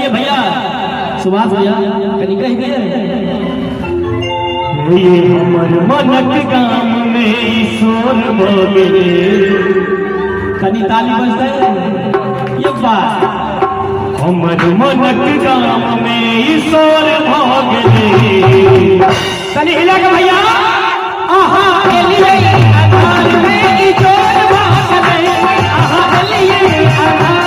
दिए भैया, सुभाष भैया, कनी कहि दिए। ये हमर मनक गाम में ई शोर भऽ गेलै। कनी ताली बजतै ये बात। हमर मनक गाम में ई शोर भऽ गेलै। कनी हिला के भैया। अहाँ एलियै अन्हार में ई जोर भऽ गेलै। अहाँ एलियै अन्हार।